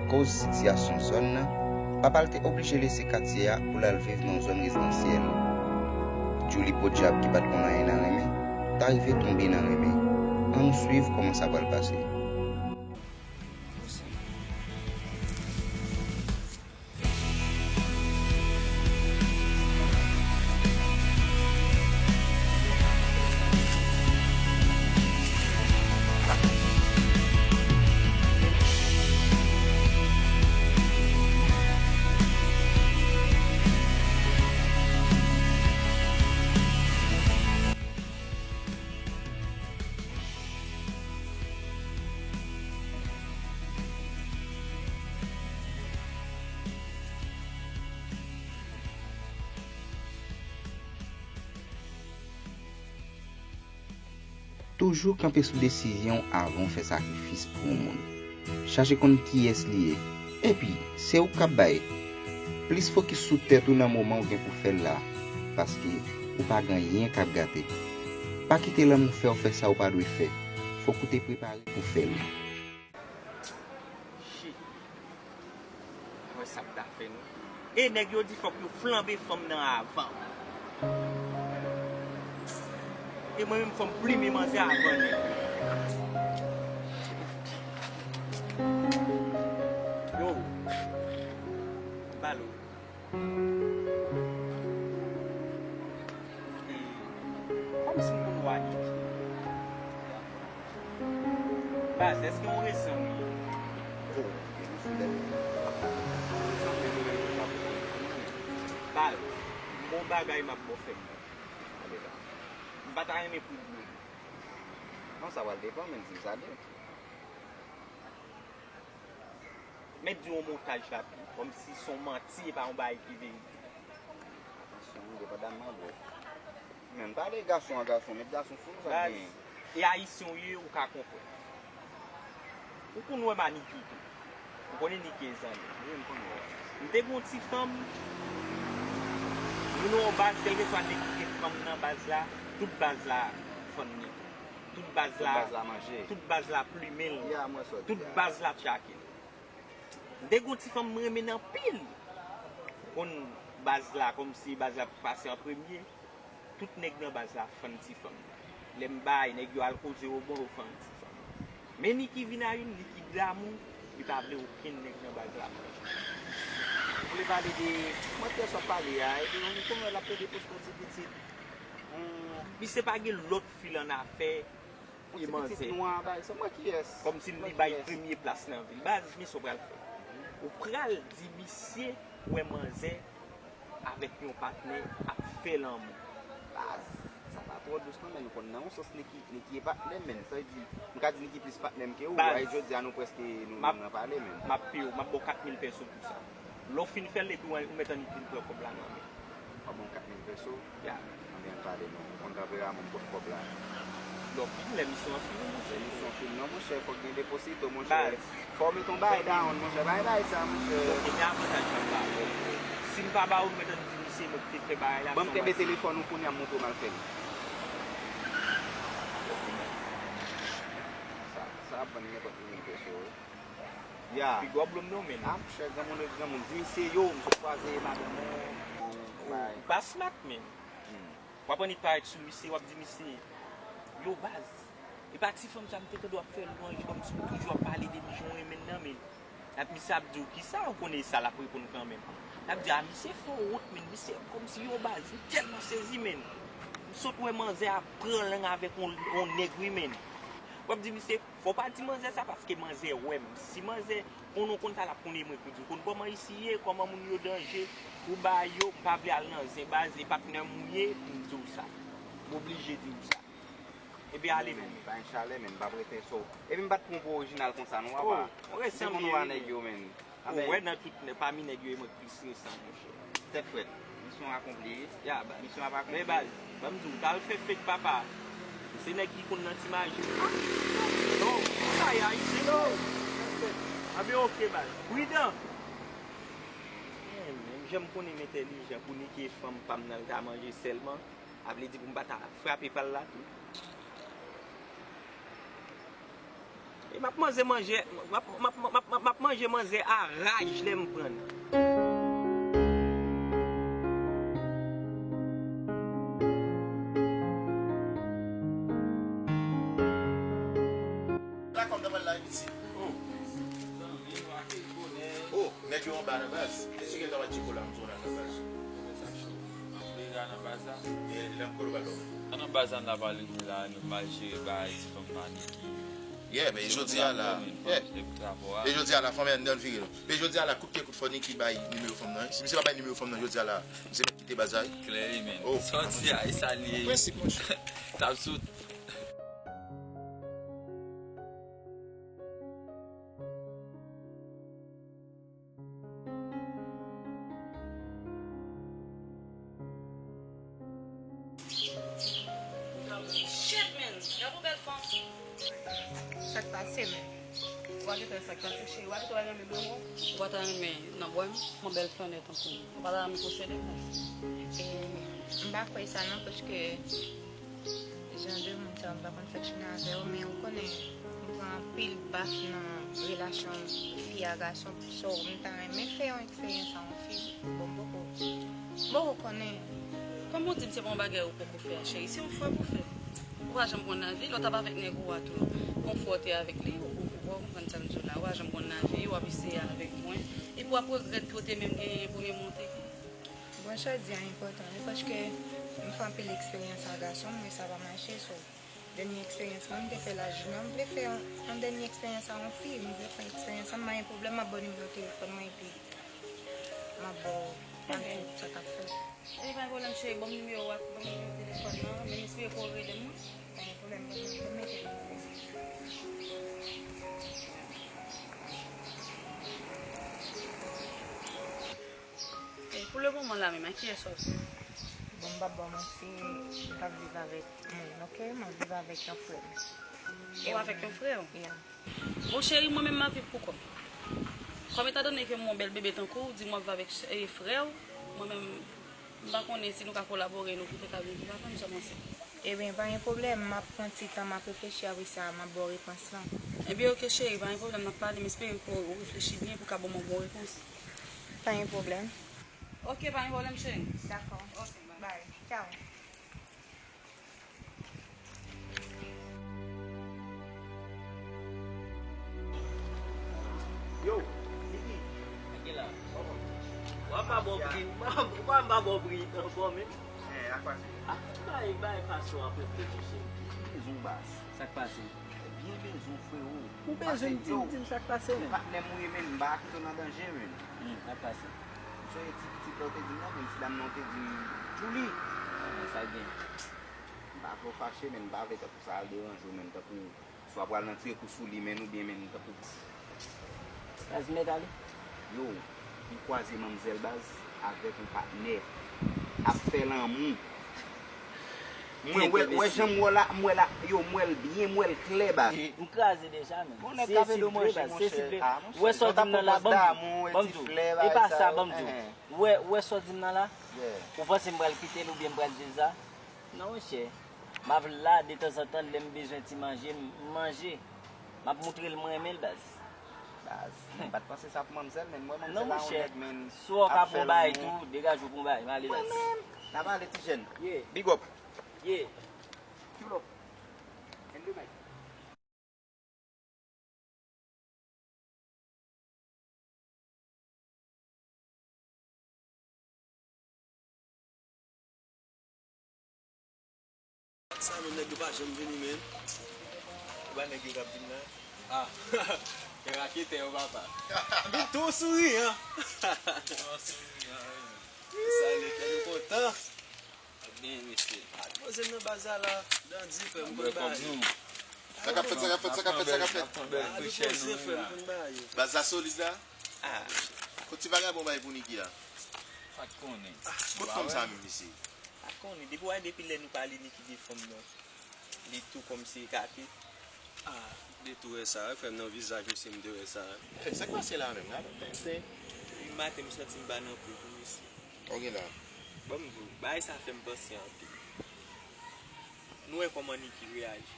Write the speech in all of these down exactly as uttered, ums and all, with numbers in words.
Akoz sitiyasyon zòn nan, papa l te oblije lese katye a pou l al viv nan yon zòn rezidansyèl. Djouly, podyab ki pa t konn anyen nan renmen, ta rive tonbe nan renmen. Ann swiv kòman sa pral pase. Toujou kanpe sou desizyon w avan w fè sakrifis pou yon moun. Chache konn kiyès li ye. Epi, se ou k ap bay. Plis fokis sou tèt ou nan moman w gen pou fè l la, paske ou pa gen anyen k ap gate. Pa kite lanmou fè w fè sa w pa dwe fè. Fòk ou te prepare pou fè l. Shit. Mwen sa m ta fè non. E nèg yo di fòk yo flanbe fanm nan avan. E mwen menm fò m plimen manzè avan nèg yo. Yo. Balo. E, kòmsi m konn wè Niki. Baz, èske w resanm li? Oh, gen yon fidèl. Resanm li, nou menm nou pa pou konn. Baz, m gon bagay m ap ba w fè m. Tande la. M pa ta renmen pou di w. Non, sa pral depann, men di m sa de. Mèt di yon montaj rapi, kòmsi se yon manti, e pa yon bagay ki verite. Atansyon, wi, depandaman, bro. Men pale gason a gason, met gason sou nou, sa k genyen? E ayisyen w ye, ou ka konprann. Ou konn wè m a Niki tou. Ou konnen Niki e zanmi. Wi, m konn wè. M te gon ti fanm, nou nan yon baz, kèlkeswa nèg ki gen fanm nan baz la, tout baz la fann Niki. Tout baz la, tout baz la manje. Tout baz la plimen l. Ya, mwen sòti. Tout baz la tchake l. M te gon ti fanm m renmen anpil. Konn baz la, kòmsi baz la pase an premye. Tout nèg nan baz la fann ti fanm. Lè m bay, nèg yo al koze yo bò, yo fann ti fanm. Men Niki vin a youn, Niki damou, li pa vle okenn nèg nan baz la manje. Ou vle pale de, mwen te sa pale a, epi mwen konn wè l ap plede poste ti pitit. Misye pa gen lòt fi l annafè. Yon ti pitit nwa, bay, se mwen kiyès? Kòmsi li bay premye plas nan vi l. Baz, men sa w pral fè. Ou pral di misye wè manzè avèk yon patnè ap fè lanmou. Baz, sa pa twò dous non, men nou konn nan yon sans Niki, Niki e patnè m, men sa vle di, m ka di Niki plis patnè m ke ou, ay jodi a nou prèske nou menm nan pale, men. M ap peye w, m ap ba w kat mil pèso pou sa. Lè w fin fè l, epi w mèt annik vin pran kòb la nan men. W ap ban m kat mil pèso? Ya. Anben, ann pale non. Ou konn tanperaman m pot kòb la. Lè w fin, lè misyon an fini, monchè. Lè misyon an fini non, monchè, fòk gen deposito, monchè. Baz. Fò w mete yon bagay down, monchè. Bay bagay sa, monchè. Ok, men avantaj m ap ba ou. Si m pa ba ou, m mèt annik di misye mwen ki te fè bagay la. Ban m kenbe telefòn ou kounye a, m montre w m al fè l. Sa, sa ap vann nenpòt mil pèso, wi. Ya. Pi gwo blòm non, men. Ah, monchè, granmoun rete granmoun. Di misye yo, m sot kwaze madanm ou. Ou pa smart, men. W ap annik parèt sou misye, w ap di misye, yo, baz, e pa ti fanm sa m te tande w ap fè lwanj, kòmsi w toujou ap pale de li, jan w renmen l nan, men. Ap misye ap di w kisa, ou konnen sa l ap reponn kanmenm. L ap di, a, misye fè w wont, men, misye kòmsi yo, baz, m tèlman sezi, men. M sot wè manzè ap pran lang avèk on, on nèg, wi, men. W ap di misye, fò w pa di manzè sa, paske manzè wè m. Si manzè konnen w konn sa, l ap konnen mwen pou di w. Konn kòman isi ye, kòman moun yo danje, ou ba yo, m pa vle al nan zen, baz, e patnè m ou ye, m di w sa. M oblije di w sa. Epi ale pou mwen. Pa gen chalè, men, m p ap rete sou. Epi m pa t pran pou orijinal konsa, non, papa. Oh, ou resanble, wi, men. Se pou nou a nèg yo, men. Ou wè nan tout, pami nèg yo, e mwen k plis resan, monchè. Tèt frèt. Misyon akonpli, wi. Ya, baz. Misyon ap akonpli. Men, baz, ban m di w, t al fè fake papa. Se nèg ki konn nan ti maji. Non, sa y ayisyen, non. Anben, ok, baz. Pridan. Men, menm jan m konnen m entèlijan, pou nèg e fanm pa m nan l ta manje sèlman, a vle di pou m pa ta frape pa l la tou. M ap manje manje, m ap, m ap, m ap, m ap, m ap manje manzè a raj lè m pran l. La kòm nan pral la, piti. Oh. Oh, nèg yo anba nan baz. Èske gen travay tcheko la, m zòn la nan baz? Anpil la nan baz la. E lè m kolo ba lò. An nan baz la, n ap pale la, nou mal jere bagay ti fanm nan ki Yeah, men jodi a la. Yeah. E jodi a la, fanm nan vire non. Men jodi a la, kout pye, kout fò, Niki bay nimewo fanm nan. Si misye pa bay nimewo fanm nan jodi a la, misye mèt kite baz la, wi. Klè, wi, men. Oh, sòti a, e sa li ye. Prensip, monchè. T ap sou Shit, man! Gade yon bèl fanm. Sa k pase, man? Ou pa gentan sa k pase, cheri. Ou pa gentan renmen mwen, non? Ou pa ta renmen nan bwè m? Yon bèl flannè tankou m. Ou pa ta renmen posede m, non? E, m pa kwè sa, non, paske jan de moun sa yo, m pa konn fòksyone avè yo, men ou konnen, m pran anpil baf nan relasyon fi a gason, so, m ta renmen fè yon eksperyans a yon fi, bon, m poko, m poko konnen. Kòman w di m se pa yon bagay ou poko fè a, cheri? Se yon fwa pou fè. Ou pa janm konn lavi, lè w t ap avèk nèg ou a tou, konfwa w te avèk li, ou, ou, ou pa konprann sa m di w la, ou pa janm konn lavi, w ap eseye avèk mwen, epi w ap regrèt ke w te menm genyen premye mwen w te gen. Bon, sa w di a enpòtan, wi, paske m fè anpil eksperyans a gason, men sa pa mache, so, dènye eksperyans mwen, m te fè l a Junior, m vle fè yon, yon dènye eksperyans a yon fi, m vle fè eksperyans sa, m pa gen pwoblèm, m ap ba w nimewo telefòn mwen, epi m ap ba w, m ap di w sa k ap fèt. E pa gen pwoblèm, cheri, ban m nimewo a, ban m nimewo telefòn nan, men m espere ke w rele m, wi. Pa gen pwoblèm, ban m, ban m mete l. E pou le moman la menm, ak kiyès w ap viv? Bon, m p ap ba w manti, m p ap viv avèk moun, oke? M ap viv avèk yon frè m. Ou avèk yon frè w? Yeah. Bon, cheri, mwen menm m ap viv pou kò m. Kòm etandone ke m yon bèl bebe tankou w, di m w ap viv avèk, e, frè w, mwen menm, m pa konnen si nou ka kolabore, nou kite kay nou viv ansanm, sa w panse? Ebyen, pa gen pwoblèm, m ap pran ti tan, m ap reflechi, apre sa, m ap ba w repons lan. Ebyen, oke, cheri, pa gen pwoblèm, n ap pale, m espere ke w reflechi byen pou w ka ban m yon bon repons. Pa gen pwoblèm. Oke, pa gen pwoblèm, cheri. Dakò. Oke, bye. Bye. Tchao. Yo, Niki. Anke la. W ap pa bon pri, w ap pa bon pri ankò menm. Eh, ak pase. Ah, bay, bay pasyon ap reflechi, cheri. Ki bezwen w baz? Sa k pase? Byen bezwen w, frewo. Ou bezwen di m, di m sa k pase, men. Patnè m ou ye, men, m pa kite w nan danje, men. Hmm, sa k pase? Ou sonje ti pitit la w te di m nan, men ti dam nan w te di m, Julie. Ah, sa gen. M pa vle w fache, men m pa vle tankou sa al deranje w, men tankou swa pral nan tire kou sou li, men oubyen men tankou. Baz, mèt ale. Yo, m kwaze manmzèl, baz, avèk yon patnè ap fè lanmou. Mwen wè, wè jan m wè la, m wè la, yo, m wè l byen, m wè l klè, baz. M kraze deja, men. Bon, nèg ka vle domanje, monchè. Ah, monchè, wè sa w di m nan la, ban m di w. E pa sa, ban m di w. Wè, wè sa w di m nan la? Ou panse m pral kite l oubyen m pral di l sa? Non, monchè. M ap la detanzantan, lè m bezwen ti manje, m manje. M ap moutre l mwen renmen l, baz. Baz, m pa t panse sa pou manmzèl, men m wè manmzèl la yon nèg, men, ap fè lanmou. Sou w ka pran bagay tou, degaje w pran bagay, m ale, baz. Mwen menm, n a pale, ti jèn. Yeah. Big up. Yeah. Kill up. And the mic. Sa menm nèg yo pa janm vini, men. Ou pa nèg yo k ap vin la? Ah, e raketè yo, papa. Li tou souriyan. Tou souriyan, wi. Sa le kè nou kontan. Byen, mesye. Al poze m nan baz la, la. Dandi, frè m, konn bagay. Sa k ap fèt, sa k ap fèt, sa k ap fèt, sa k ap fèt? Al poze, frè m, konn bagay. Baz la solid la? Ah. Kot ti vagabon bay pou Niki a? Pa t konnen. Ah, kot fanm sa menm, mesye? Pa t konnen. Depi w wè, depi lè nou pale Niki de fanm nan, li tou kòmsi ekate. Ah, m te tou wè sa, wi, frè m, nan vizaj misye, m te wè sa, wi. Sa k pase la menm, la? Li maten, m santi m pa nan kou pou misye. Ok la. Ban m di w, bagay sa fè m panse anpil. Nou wè kòman Niki reyaji.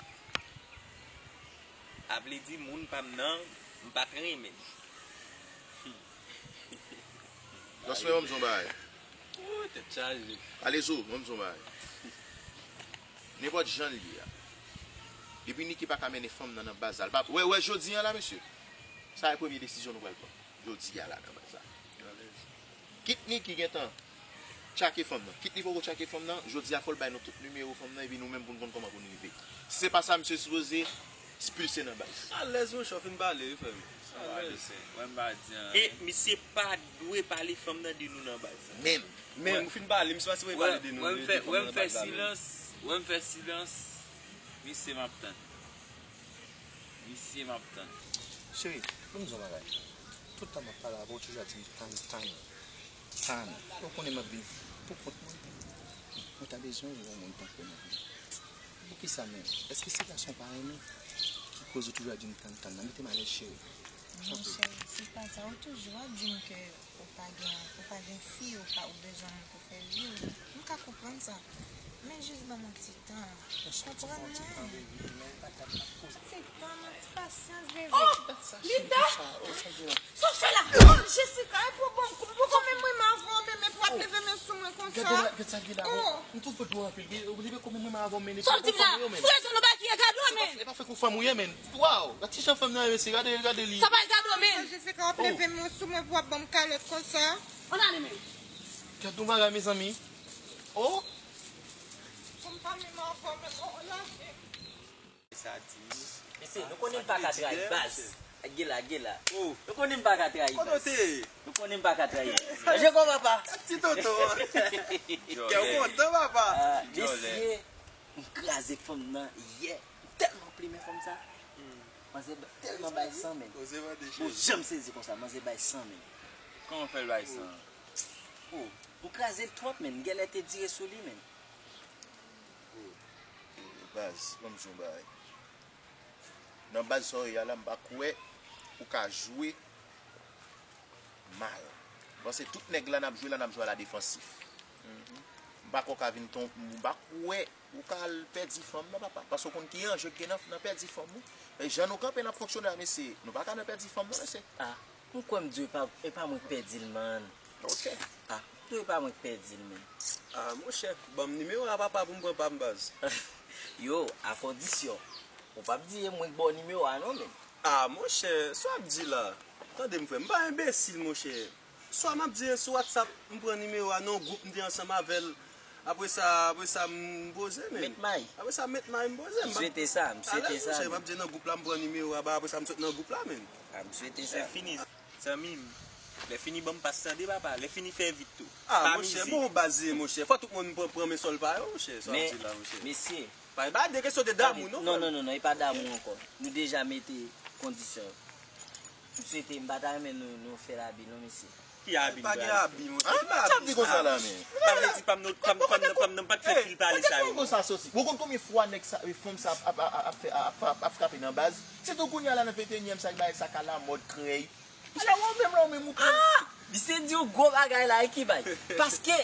A vle di moun pa m nan, m pa t renmen l. Jòsmen, ban m di w yon bagay. Ooh, tèt chaje. Alezo, ban m di w yon bagay. Nenpòt jan l ye a. Depi Niki pa ka mennen fanm nan nan baz la, l pa, wè, wè, jodi a la, mesye. Sa e premye desizyon nou pral pran. Jodi a la, nan baz la. Kit Niki gentan tchake fanm nan. Kit li poko tchake fanm nan, jodi a fò l bay nou tout nimewo fanm nan, epi nou menm pou n konn kòman pou n rive. Si se pa sa, misye sipoze ekspilse nan baz. Alèz monchè, w fin pale wi frè m. Alèz. E misye pa dwe pale fanm nan de nou nan baz la. Menm. Men ou fin pale, misye pa sipoze pale de nou. Wè m fè, wè m fè silans, wè m fè silans, misye m ap tann. Misye m ap tann. Cheri, ban m di w yon bagay. Tout tan m ap pale avè w, ou toujou ap di m tann, tann, tann. Ou konnen m ap viv pou kont mwen. Mwen ta bezwen wè yon moun tankou w nan vi m. Poukisa menm? Èske se gason w pa renmen ki koz ou toujou ap di m tann, tann nan? Mete m alèz, cheri. Monchè, se pa sa. Ou toujou ap di m ke ou pa gen, ou pa gen fi, ou pa, ou bezwen moun pou fè vi w. M ka konprann sa. Men jis ban m yon ti tan. Konprann mwen. Ti tan, yon ti pasyans, bebe. Oh! Linda! Sa w fè la? Oh, Jessica, e pou bon, pou bon, men mwen, m avè w, men, men pou ap leve men sou mwen konsa. Gade la, gade sa ki la. Oh! M tou fout dlo anpil. Ou leve kòman mwen avè w, men. Sa w di m la? Frè, nou pa ki gade w, men. E pa fè kou fanm ou ye, men. Waw, gade ti jan fanm nan ye, mesye, gade, gade li. Sa pa gade w, men. Jessica, w ap leve men sou mwen pou w ap ban m kalòt konsa. Ann ale, men. Gade yon bagay, mezanmi. Oh! Pou m pa menm avè w, men, oh, lage m. Sa di. Mesye, nou konnen m pa ka trayi baz. Gela, gela. Nou konnen m pa ka trayi baz. Nou konnen m pa ka trayi baz. Manje kò papa. Ti tonton. Kè w kontan papa. Mesye, m kraze fanm nan yè. M tèlman plimen fanm sa. Manzè tèlman bay san men. Ou janm sezi konsa, manzè bay san men. Kòman fè l bay san? Oh, m kraze l twòp men. M genlè te dire sou li men. Baz, ban m di w yon bagay. Nan baz sa w ye a la, m pa kwè ou ka jwe mal. Paske tout nèg la n ap jwe la, n ap jwe aladefansif. M pa kwè w ka vin ton, m pa kwè ou ka al pèdi fanm nan, papa. Paske w konn ki anje k gen nan, nan pèdi fanm ou. E jan nou kanpe n ap fonksyone a, mesye, nou pa ka nan pèdi fanm nan, mesye. M kwè m di w e pa, e pa mwen k pèdi l, man. Ok. Ah, m di w e pa mwen k pèdi l, men. Ah, monchè, ban m nimewo a papa pou m pran pa m baz. Yo, a kondisyon. Ou p ap di e mwen k ba w nimewo a non, men. Ah, monchè, sa w ap di la? Tande m, frè m, m pa enbesil, monchè. Swa m ap di e sou WhatsApp, m pran nimewo a nan yon gwoup m te ansanm avè l. Apre sa, apre sa, m poze, men. Met may. Apre sa, met may, m poze. M swete sa, m swete sa. Alèz, monchè, m ap di e nan gwoup la, m pran nimewo a ba, apre sa, m sot nan gwoup la, men. Ah, m swete sa. Lè fini, zanmi m. Lè fini, ban m pas tande, papa. Lè fini, fè vit tou. Ah, monchè, bon baz li ye, monchè. Fò tout moun pran, pran men sòl pa yo, monchè. Sa w ap di la, monchè. Men, mesye. Pa, pa de kesyon de damou, non, frè m. Non, non, non, non, e pa damou ankò. Nou deja mete kondisyon. M swete, m pa ta renmen nou, nou fè labi, non, mesye. Ki abi? Pa gen abi, monchè. Ki abi? Sa di konsa la, men. Sa vle di pa m nan, pa m, pa m nan, pa m nan, pa t fè pil pale sa yo. Gade konsa sòsi. Ou konn konbyen fwa nèg sa, fanm sa ap, ap, ap, ap, ap, ap, ap frape nan baz? Sitou kounye a la nan venteyinyèm syèk, bagay sa ka lamòd, krèy. Misye, ou menm la, ou menm ou pran. Ah! Misye di yon gwo bagay la, e ki bay? Paske,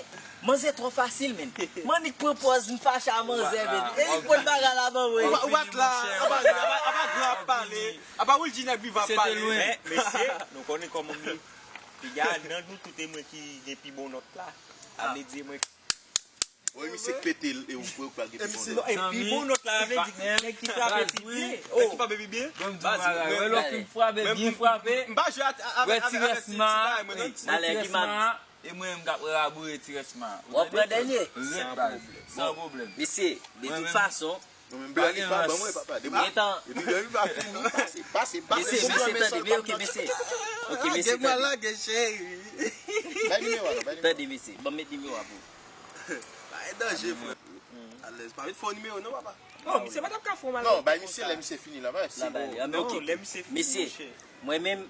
manzè twò fasil, men. M annik pran pòz, m fache a manzè, men. E li k pran bagay la ban mwen. Ou pa t la, apa, apa, apa gran ap pale. Apa Wildy nèg vivan ap pale. Men, mesye, nou konnen kòman m ye. Piga nan nou tout e mwen ki gen pi bon nòt la. A vle di e mwen ki. Wi, misye k pete l e ou kwè ou pral gen pi bon nòt. E pi bon nòt la, a vle di nèg ki frape pi byen. Nèg ki frape pi byen. Ban m di w bagay, wè lè w fin frape, byen frape. M pa jwe avèk ti rès ma. Ti bagay mwen non. Ti rès ma. E mwen menm k ap raboure ti rès ma. W ap pran dènye. Rèd baz. San pwoblèm. Mesye, de tout fason. Mwen menm pa gen rans. Mwen menm pa gen rans. Depi lè li pa fini, pase, pase, pase. Mesye, mesye, tande, men, ok, mesye. Ok, mesye, tande. Lage m al lage, cheri. Bay nimewo a non, bay nimewo a. Tande, mesye, ban m met nimewo a pou ou. Pa gen danje, frè. Alèz, pa vin fè w nimewo non, papa. Non, misye pa t ap ka fè w mal. Non, bay misye lè misye fini la, bay. La bay li. Ah, men ok. Non, lè misye fini, mesye, monchè. Mwen menm,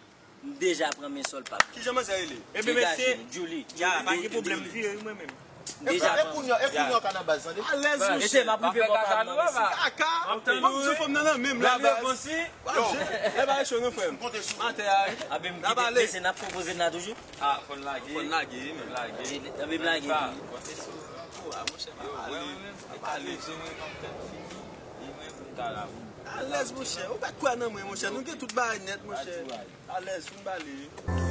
m deja pran men sòl pa m. Kijan manzè rele? Ebyen, mesye, Julie. Ya, pa gen pwoblèm, m vire wi mwen menm. M deja pran. E kounye a, e kounye a w ka nan baz, tande. Alèz, mesye. Mesye, m ap rive bò pa m non, mesye. Kaka. M ap tann ou wi. Fanm nan nan menm la, baz. Lè bagay cho non, frè m. M konte sou ou. Atè a wi. Abe m kite, mesye, n ap konpoze n la toujou. Ah, fò n lage. Fò n lage, men. Lage. Tanbe m lage tou. Konte sou ou. Oh, a monchè, pa pale. Yo, wè mwen menm, se ka leve mwen kòm tèt fini. E mwen menm, m ta la pou m. Alèz, monchè. Ou pa t kwè nan mwen, monchè. Nou gen tout bagay nèt, monchè. Alèz, fin bale.